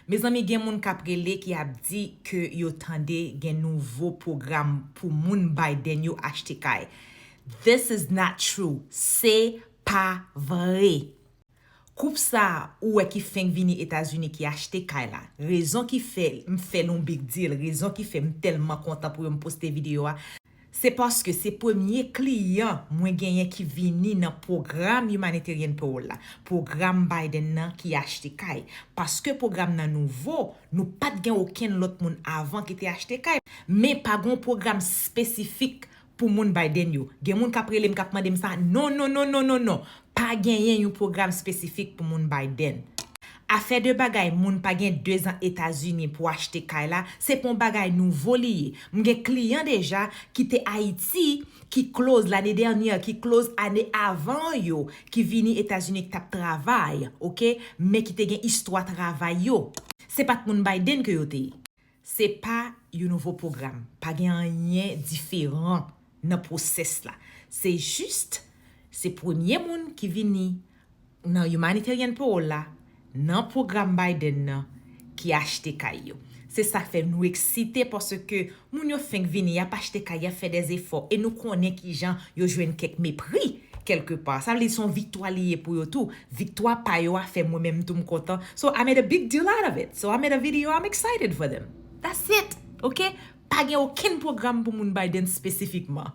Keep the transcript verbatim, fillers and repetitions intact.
Mezanmi, gen moun k ap rele ki ap di ke yo tande gen nouvo pwogram pou moun Biden yo achte kay. This is not true. Se pa vre. Koup sa ou wè ki fenk vini Etazini ki achte kay la. Rezon ki fè m fè l yon big deal, rezon ki fè m tèlman kontan pou yo m poste videyo a, se paske se premye kliyan mwen genyen ki vini nan pwogram Humanitarian Parole la, pwogram Biden nan ki achte kay. Paske pwogram nan nouvo, nou pa t gen okenn lòt moun avan ki te achte kay. Men pa gen yon pwogram espesifik pou moun Biden yo. Gen moun k ap rele m, k ap mande m sa. Non, non, non, non, non, non. Pa genyen yon pwogram espesifik pou moun Biden. Afè de bagay moun pa gen dezan Etazini pou achte kay la, se pa yon bagay nouvo li ye. M gen kliyan deja ki te Ayiti, ki close lane dènyè, ki close ane avan yo, ki vini Etazini, ki t ap travay, oke? Men ki te gen istwa travay yo. Se pa t moun Biden ke yo te ye. Se pa yon nouvo pwogram. Pa gen anyen diferan nan pwosès la. Se jis, se premye moun ki vini nan Humanitarian Parole la, nan pwogram Biden nan, ki achte kay yo. Se sa k fè nou eksite, paske moun yo fenk vini, y ap achte kay, y ap fè dèzefò, e nou konnen kijan yo jwenn kèk mepri, kèlkepa. Sa vle di se yon viktwa li ye pou yo tou. Viktwa pa yo a fè mwen menm tou m kontan. So I made a big deal out of it. So I made a video, I'm excited for them. That's it. Oke? Pa gen okenn pwogram pou moun Biden espesifikman.